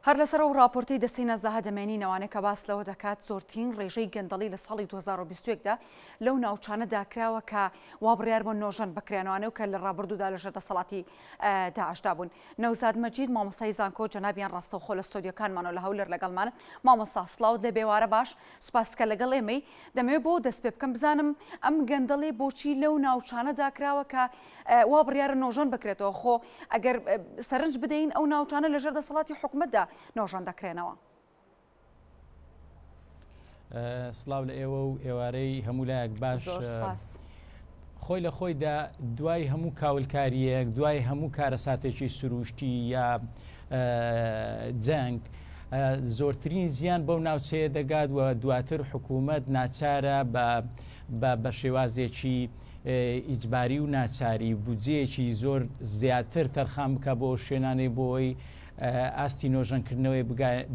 هەر لەسەر ئەو ڕاپۆرتەی دەستەی نەزاهە دەمێنینەوانێ کە باس لەوە دەکات زۆرترین ڕێژەی گەندەڵی لە ساڵی 2021 دا لەو ناوچانەدا کراوە کە وا بڕیار بۆ نۆژەن بکرێنەوانێ و کە لە ڕابردوودا لەژێر دەسەڵاتی داعشدا بوون. نەوزاد مەجید مامۆستای زانکۆ جەنابیان ڕاستەوخۆ لە ستۆدیۆکانمانەوە لە هەولێر لەگەڵمانن. مامۆستا سڵاوت لێ بێوارە باش سوپاس کە لەگەڵ ئێمەی. دەمەوێت بۆ دەست پێ بکەم بزانم ئەم گەندەڵی بۆچی لەو ناوچانەدا کراوە کە وا بڕیارە نۆژەن بکرێتەوە خۆ ئەگەر سەرنج بدەین ئەو ناوچانە لەژێر دەسەڵاتی حکومەتدا نۆژەن دەکرێنەوە. سڵاو لە ئێوە و ئێوارەی هەموو لایەک باش خۆی لە خۆیدا دوای هەموو کاولکاریەک دوای هەموو کارەساتێکی سروشتی یا جەنگ زۆرترین زیان بەو ناوچەیە دەگات و دواتر حکوومەت ناچارە بە بە شێوازێکی ئیجباری و ناچاری بودجەیەکی زۆر زیاتر تەرخان بکە بۆ شوێنانەی بۆی ئاستی نۆژەنکردنەوەی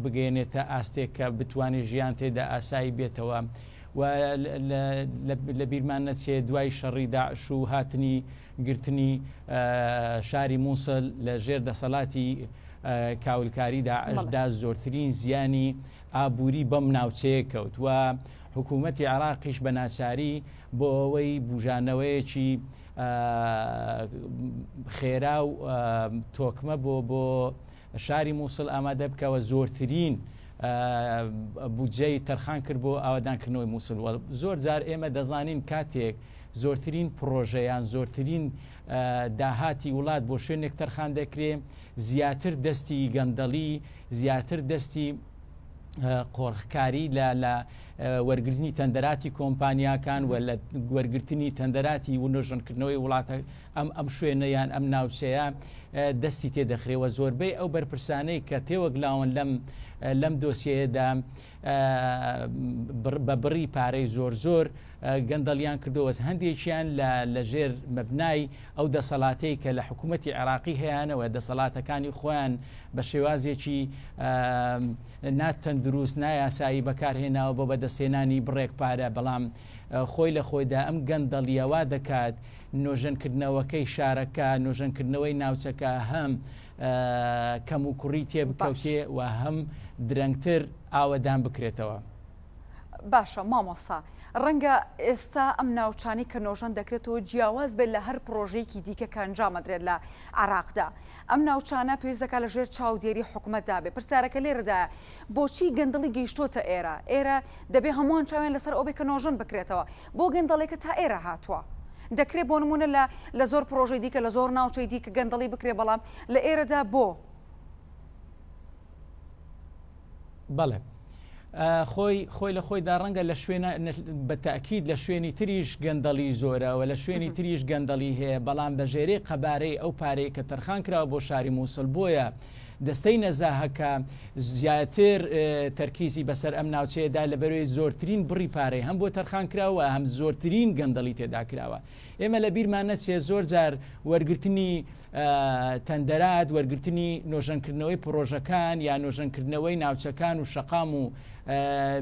بگەێنێتە ئاستێک کە بتوانێت ژیان تێدا ئاسایی بێتەوە و لە بیرمان نەچێت دوای شەڕی داعش و هاتنی گرتنی شاری مووسڵ لە ژێر دەسەڵاتی کاولکاری داعشدا زۆرترین زیانی ئابووری بەم ناوچەیە کەوت و حکوومەتی عراقیش بە ناچاری بۆ ئەوەی بوژانەوەیەکی خێرا و تۆکمە بۆ بۆ شاری مووسڵ ئامادە بکەوە زۆرترین بودجەی تەرخان کرد بۆ ئاوادانکردنەوەی مووسڵ زۆر جار ئێمە دەزانین کاتێک زۆرترین پرۆژە یان زۆرترین داهاتی وڵات بۆ شوێنێک تەرخان دەکرێ زیاتر دەستی گەندەڵی زیاتر دەستی قۆرخکاری لە لە وەرگرتنی تەندەراتی کۆمپانیاکان و لە وەرگرتنی تەندەراتی و نۆژەنکردنەوەی وڵاتە ئەم ئەم شوێنە یان ئەم ناوچەیە دەستی تێدەخرێەوە زۆربەی ئەو بەرپرسانەی کە تێوەگلاون لەم لەم دۆسیەیەدا بە بڕی پارەی زۆر زۆر گەندەڵیان کردەوە هەندێکیان لە ژێر مەبنای ئەو دەسەڵاتەی کە لە حکوومەتی عێراقی هەیانەوە دەسەڵاتەکانی خۆیان بە شێوازێکی ناتەندروست نایاسایی بەکارهێناوە بۆ بەدەستهێنانی بڕێک پارە بەڵام خۆی لە خۆیدا ئەم گەندەڵیە وا دەکات نۆژەنکردنەوەکەی شارەکە نۆژەنکردنەوەی ناوچەکە هەم کەموکوڕی تێبکەوتێ و هەم درەنگتر ئاوەدان بکرێتەوە. باشە مامۆستا ڕەنگە ئێستا ئەم ناوچانەی کە نۆژەن دەکرێتەوە جیاواز بێت لە هەر پڕۆژەیەکی دیکە کە ئەنجام ئەدرێت لە عێراقدا ئەم ناوچانە پێویست دەکات لە ژێر چاودێری حکومەتدا بێت پرسیارەکە لێرەدایە بۆچی گەندەڵی گەیشتۆتە ئێرە ئێرە دەبێ هەمووان چاویان لەسەر ئەو بێت کە نۆژەن بکرێتەوە بۆ گەندەڵێکە تا ئێرە هاتووە دەکرێت بۆ نمونە لە لە زۆر پڕۆژەی دیکە لە زۆر ناوچەی دیکە گەندەڵی بکرێت بەڵام لە ئێرەدا بۆ؟ بەڵێ خۆی خۆی لە خۆیدا ڕەنگە لە شوێنە بە تاکیید لە شوێنی تریش گەندەڵی زۆرە و لە شوێنی تریش گەندەڵی هەیە بەڵام بە ژێرەی قەبارەی ئەو پارەی کە تەرخان کراوە بۆ شاری مووسڵ بۆیە دەستەی نەزاهەکە زیاتر تەرکیزی بەسەر ئەم ناوچەیەدا لە بەرەوەی زۆرترین بڕی پارەی هەم بۆ تەرخان کراوە هەم زۆرترین گەندەڵی تێدا کراوە ئێمە لە بیرمان نەچێت زۆر جار وەرگرتنی تەندەرات، وەرگرتنی نۆژەنکردنەوەی پڕۆژەکان یا نۆژەنکردنەوەی ناوچەکان و شەقام و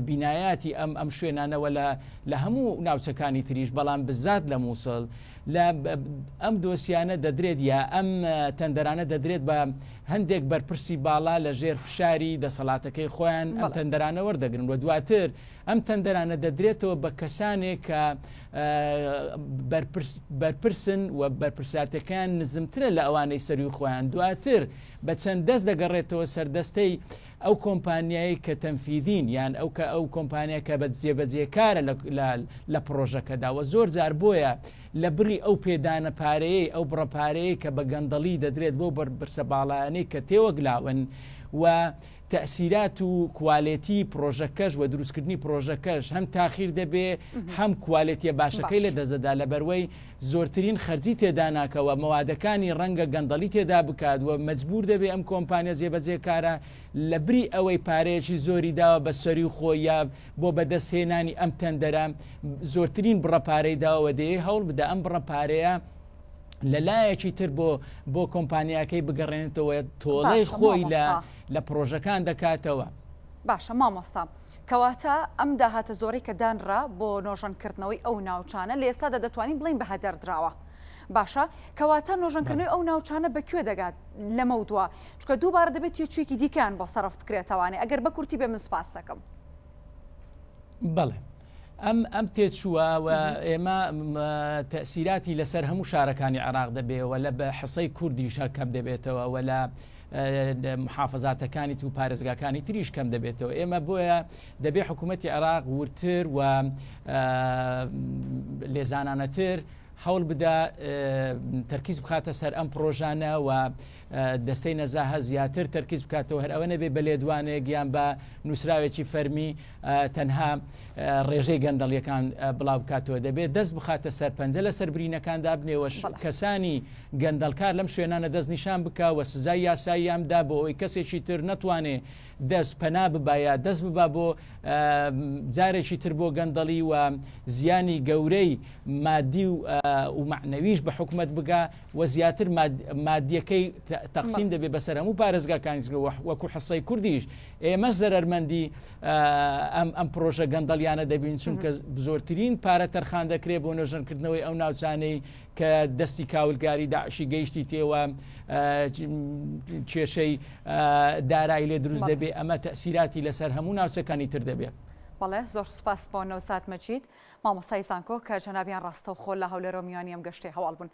بینایاتی ئەم ئەم شوێنانەوە لە لە هەموو ناوچەکانی تریش بەڵام بزات لە مووسڵ لە ئەم دۆسیانە دەدرێت یا ئەم تەندەرانە دەدرێت بە هەندێک بەرپرسی باڵا لە ژێر فشاری دەسەڵاتەکەی خۆیان ئەم تەندەرانە وەردەگرن و دواتر ئەم تەندەرانە دەدرێتەوە بە کەسانێک کە بەرپرسن و بەرپرسیارتەکەیان نزمترە لە ئەوانەی سەروی خۆیان دواتر بە چەند دەست دەگەڕێتەوە سەردەستەی ئەو کۆمپانیایی کە تەنفیدین یان ئەو کە ئەو کۆمپانیا کە بە جێبەجێکارە لە پڕۆژەکەدا و زۆر جار بۆیە لە بڕی ئەو پێدانە پارەیەی ئەو بڕە پارەیە کە بە گەندەڵی دەدرێت بۆ بەرپرسە باڵایانەی کە تێوەگلاون و تەئسیرات و کوالێتی پڕۆژەکەش و دروستکردنی پڕۆژەکەش هەم تاخیر دەبێ هەم کوالێتیە باشەکەی لە دەست دەدا لەبەروەی زۆرترین خەرجی تێدا ناکا و مەوادەکانی ڕەنگە گەندەڵی تێدا بکات و مەجبور دەبێ ئەم کۆمپانیا جێبەجێکارە لە بری ئەوەی پارەیەکی زۆری داوە بە سەری خۆی یا بۆ بەدەست هێنانی ئەم تەندەرە زۆرترین بڕە پارەی داوە و دەیەوێ هەوڵ بدا ئەم بڕە پارەیە لە لایەکی تر بۆ بۆ کۆمپانیاکەی بگەڕێنێتەوە تۆڵەی باشە خۆی لە مامۆستا. لە پڕۆژەکان دەکاتەوە. باشە مامۆستا کەواتە ئەم داهاتە زۆرەی کە دانرا بۆ نۆژەنکردنەوەی ئەو ناوچانە لە ئێستادا دەتوانین بڵێین بە هەدەر دراوە. باشە کەواتە نۆژەنکردنەوەی ئەو ناوچانە بە کوێ دەگات لەمەودوا چونکە دووبارە دەبێت تێچوویەکی دیکەیان بۆ سەرف بکرێتەوانێ ئەگەر بە کورتی بێ من سوپاست دەکەم. بەڵێ ئەم ئەم تێچووە و ئێمە تەسیراتی لەسەر هەموو شارەکانی عێراق دەبێ و لە بە حسەی کوردیش هەر کەم دەبێتەوە و لە محافزاتەکانی و پارێزگاکانی تریش کەم دەبێتەوە ئێمە بۆیە دەبێ حکوومەتتی عێراق ورتر و لێزانانەتر هەوڵ بدا تەرکیز بخاتە سەر ئەم پڕۆژانە و دەستەی نەزاهە زیاتر تەرکیز بکاتەوە هەر ئەوە نەبێ بە لێدوانێک یان بە نووسراوێکی فەرمی تەنها ڕێژەی گەندەڵیەکان بڵاو بکاتەوە دەبێت دەست بخاتە سەر پەنجە لەسەر برینەکان دابنێ و کەسانی گەندەڵکار لەم شوێنانە دەستنیشان بکا و سزای یاساییان بدا بۆ ئەوەی کەسێکی تر نەتوانێ دەست پەنا ببا یا دەست ببا بۆ جارێکی تر بۆ گەندەڵی و زیانی گەورەی مادی و مەعنەویش بە حکومەت بگا و زیاتر مادیەکەی تەقسیم دەبێ بەسەر هەموو پارێزگاکانی وەکو حسەی کوردیش ئێمەش زەرەرمەندی ئەم ئەم پرۆژە گەندەڵیانە دەبین چونکە زۆرترین پارە تەرخان دەکرێت بۆ نۆژەنکردنەوەی ئەو ناوچانەی کە دەستی کاولکاری داعشی گەیشتی تێوە کێشەی دارایی لێ دروست دەبێ ئەمە تەسیراتی لەسەر هەموو ناوچەکانی تر دەبێت. بەڵێ زۆر سوپاس بۆ نەوزاد مەجید مامۆستای زانکۆ کە جەنابیان ڕاستەوخۆ لە هەولێرەوە میوانی ئەم گەشتەی هەواڵ بوون.